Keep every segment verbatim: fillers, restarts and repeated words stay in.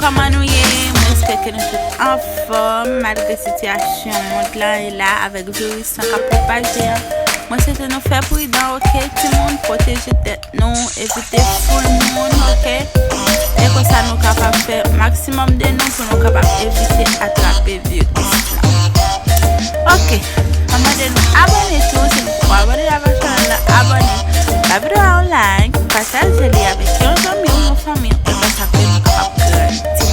Kòman nou ye? Mwen espere ke nou tout anfòm malgre sitiyasyon mond lan e la avèk viris lan k ap pwopaje an. Mwen swete nou fè pridan, oke, timoun, pwoteje tèt nou, evite foul moun, oke? E konsa nou kapab fè maksimòm de nou pou nou kapab evite atrape viris lan. Oke, mwen mande nou abòne tou, si nou poko abòne avèk chanèl la, abòne. Ba videyo a yon like, pataje li avèk yon zanmi w, yon fanmi w, e konsa ke nou kapab grandi.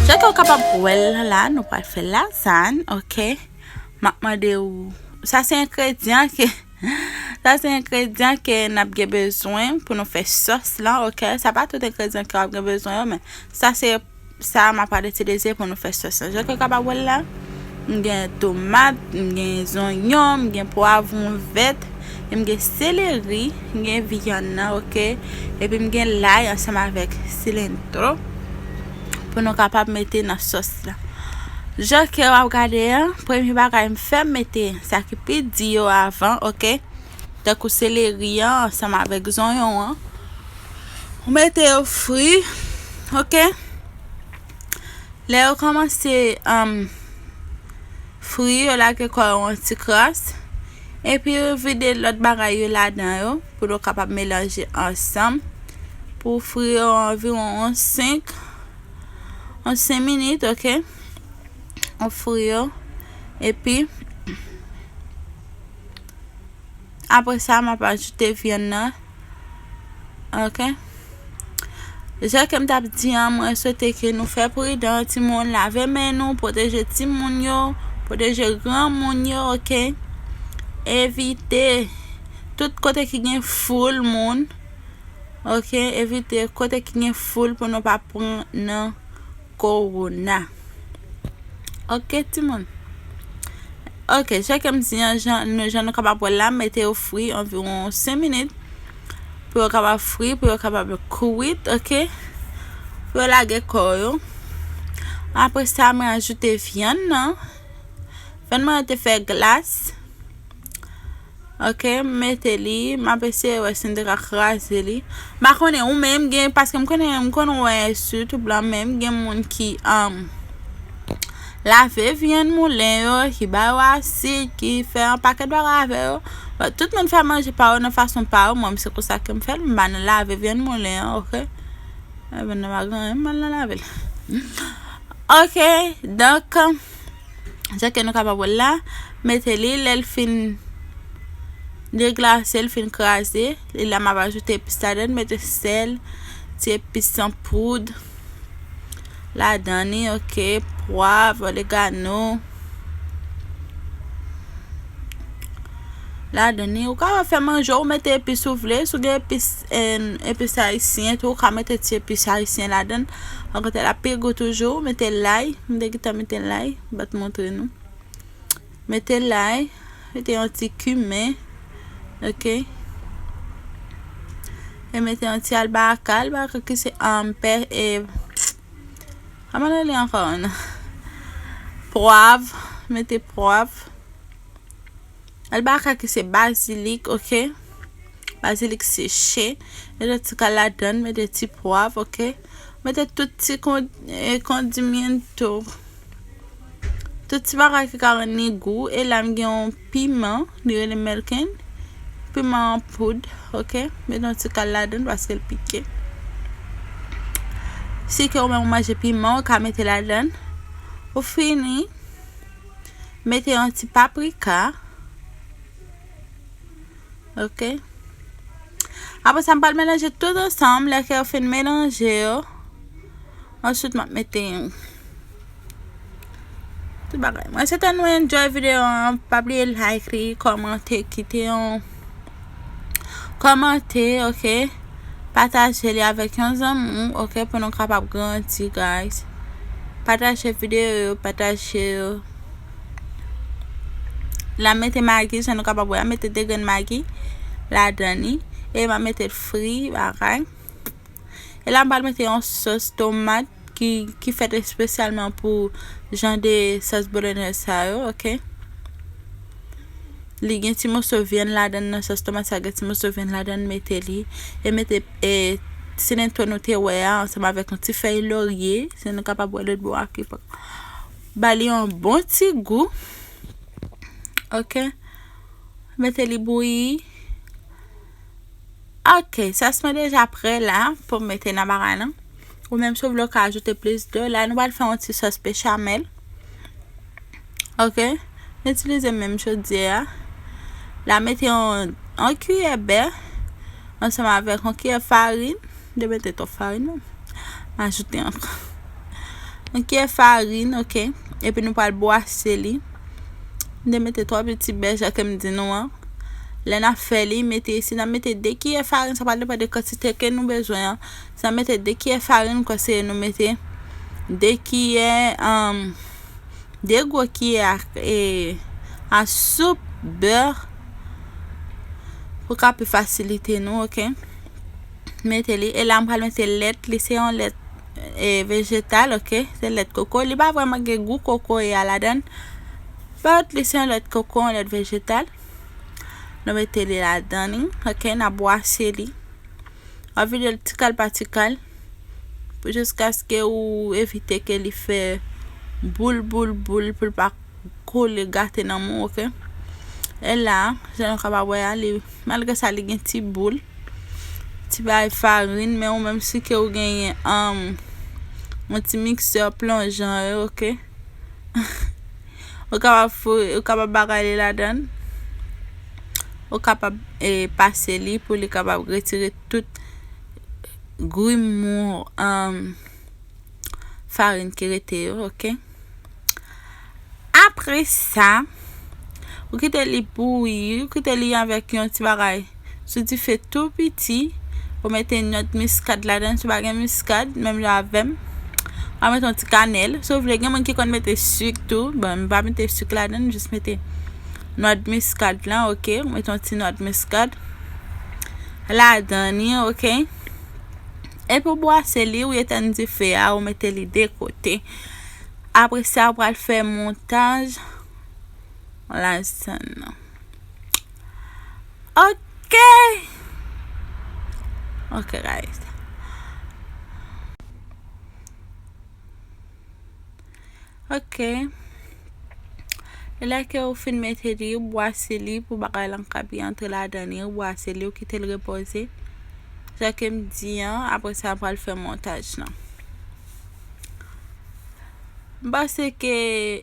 Jan ke w kapab wè l la, nou pral fè lazany, oke? M ap mande w, sa se engredyan ke, sa se engredyan ke n ap gen bezwen pou nou fè sòs lan, oke? Sa pa tout engredyan ke w ap gen bezwen yo, men sa se sa m ap pral itilize pou nou fè sòs lan. Jan ke w kapab wè l la, m gen tomat, m gen zonyon, m gen pwavwon vèt, e m gen seleri, m gen vyann nan, oke? Epi m gen lay ansanm avèk silantro pou nou kapab mete nan sòs la. Jan ke w ap gade an, premye bagay m fè, m mete sa ki pi di yo avan, oke? Tankou seleri an ansanm avèk zonyon an. Ou mete yo fri, oke? Lè yo kòmanse, um, fri, yo lage kò yo yon ti kras. Epi yo vide lòt bagay yo ladan yo pou nou kapab melanje ansanm. Pou fri yo anviwon yon senk, yon senk minit, oke? Ou fri yo. Epi, apre sa, m ap ajoute vyann nan. Oke? Jan ke m t ap di an, mwen swete ke nou fè pridan, timoun, lave men nou, pwoteje timoun yo, pwoteje granmoun yo, oke? Evite tout kote ki gen foul moun, oke? Evite kote ki gen foul pou nou pa pran nan kowona. Oke, timoun. Oke, jan ke m di an, jan, nou, jan nou kapab wè la, mete yo fri anviwon senk minit. Pou yo kapab fri, pou yo kapab kwit, oke? Pou yo lage kò yo. Apre sa, mwen ajoute vyann nan. Vyann mwen te fè glas. Oke, m mete li, m ap eseye wè si m te ka kraze li. M pa konnen, ou menm gen, paske m konnen, m konn wè sou YouTube la, menm gen moun ki, um, lave vyann moulen yo, ki ba yo asid, ki fè yon pakèt bagay avè yo. Bon, tout moun fè manje pa yo nan fason pa yo, mwen, se konsa ke m fè l, m pa nan lave vyann moulen an, oke? Ebyen, nan pa gen anyen m al nan lave l. Oke, donk, jan ke nou kapab wè l la, mete li, lè l fin deglase, l fin kraze, e la m ap ajoute epis ladan, mete sèl, ti epis an poud ladan li, oke, pwav, oregano. Ladan li, ou ka fè manje, ou mete epis ou vle, si w gen epis, en, epis ayisyen tou, ou ka mete ti epis ayisyen ladan. Ankò l ap pi gou toujou, mete lay, m te gentan mete lay, m pa t montre nou. Mete lay, mete yon ti kimen, oke? E mete yon ti albaka, albaka ki se, um, pè, e, kòman rele ankò, non? Pwav, mete pwav. Albaka ki se bazilik, oke? Bazilik seche. Mete ti kal ladan, mete ti pwav, oke? Mete tout ti kon-, e, kondimento. Tout ti bagay ki ka rann li gou. E la m gen yon piman, li rele Melken. Piman an poud, oke? Mete yon ti kal ladan paske l pike. Si ke ou menm ou manje piman, ou ka mete ladan. Ou fini, mete yon ti paprika. Oke? Apre sa, m pral melanje tout ansanm. Lè ke yo fin melanje yo, answit, m ap mete tout bagay. Mwen swete nou enjoy videyo an. Pa bliye like li, kòmante, kite yon kòmante, oke? Pataje li avèk yon zanmi w, oke? Pou nou kapab grandi, guys. Pataje videyo yo, pataje yo. La m mete magi, jan nou kapab wè, m mete de grenn magi ladan li. E m ap mete l fri, bagay. E la m pral mete yon sòs tomat ki, ki fèt espesyalman pou jan de sòs bolognèz sa yo, oke? Li gen ti moso vyann ladan nan sòs tomat sa, gen ti moso vyann ladan, mete li. E mete, e, silento nou te wè a, ansanm avèk yon ti fèy lorye, si nou kapab wè lòt bò a ki pa. Ba li yon bon ti gou. Ok. Mete li bouyi. Ok, sòs mwen deja prè la pou m mete nan bagay lan. Ou menm si w vle w ka ajoute plis dlo. La nou pral fè yon ti sòs bechamel. Ok, m itilize menm chodyè a. La mete yon, yon kiyè bè ansanm avèk yon kiyè farin. M te mete twòp farin non. M ajoute ankò. Yon kiyè farin, ok. Epi nou pral bwase li. M te mete twòp ti bè, jan ke m di nou an. Lè n ap fè li, mete, si n ap mete de kiyè farin, sa pral depann de kantite ke nou bezwen an. Si n ap mete de kiyè farin, m konseye nou mete de kiyè, um, de gwo kiyè a, e, a soup bè pou ka pi fasilite nou, ok? Mete li. E la, m pral mete lèt. Li se yon lèt, e, vejetal, ok? Se lèt koko. Li pa vrèman gen gou koko e a ladan. But li se yon lèt koko, yon lèt vejetal. Nou mete li ladan li, ok? N ap bwase li. W ap vide l ti kal pa ti kal. Jiskaske ou evite ke li fè boul, boul, boul, pou l pa kole gate nan men w, ok? E la, jan nou kapab wè a, li, malgre sa, li gen ti boul, ti bagay farin, men ou menm si ke ou genyen, um, yon ti miksè plonjan, ok? Ou kapab foure, ou kapab bagay li ladan. Ou kapab, e, pase li pou li kapab retire tout grimou, um, farin ki rete yo, ok? Apre sa, ou kite li bouyi, ou kite li avèk yon ti bagay sou dife tou piti. Ou mete nòt miskad ladan, si w pa gen miskad, menm jan avè m. Ou mete yon ti kanèl. Si w vle, gen moun ki konn mete sik tou. Bon, m pa mete sik ladan, m jis mete nòt miskad lan, ok? Ou mete yon ti nòt miskad ladan li, ok? Epi w bwase li, ou etèn dife a, ou mete li de kote. Apre sa, ou pral fè montaj lazann nan. Ok. Ok, guys. Ok. E lè ke ou fin mete li, ou bwase li pou bagay lan ka byen antre ladan li, ou bwase li, ou kite l repoze. Jan ke m di an, apre sa, m pral fè montaj lan. M panse ke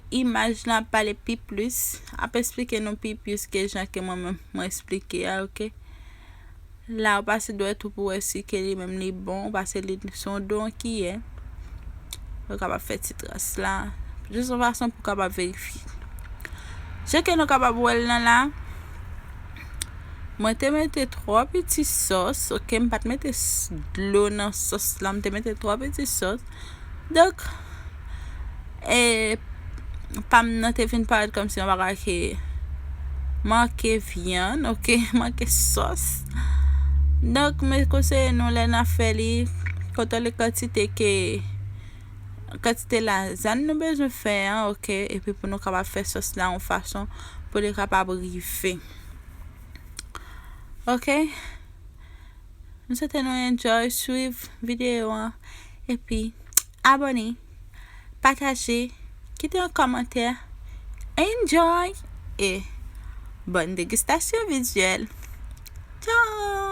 imaj lan ap pale pi plis, ap esplike nou pi plis ke jan ke mwen menm mwen esplike a, ok? La, ou pase dwèt ou pou wè si ke li menm li bon, ou pase li sou yon do yon kiyè. Ou kapab fè ti tras la. Jis yon fason pou w kapab verifye. Jan ke nou kapab wè l nan la, mwen te mete twò piti sòs, ok? M pa t mete s-, dlo nan sòs la, m te mete twò piti sòs. Donk, e, pa m nan te vin parèt kòmsi yon bagay ki manke vyann, ok, manke sòs. Donk, m konseye nou lè n ap fè li, kontwole kantite ke, kantite lazann nou bezwen fè an, ok, epi pou nou kapab fè sòs la yon fason pou li kapab rive. Ok? M swete nou enjoy, swiv videyo an, epi abòne, pataje, kite yon kòmantè. Enjoy e bòn degistasyon vizyèl. Tchao!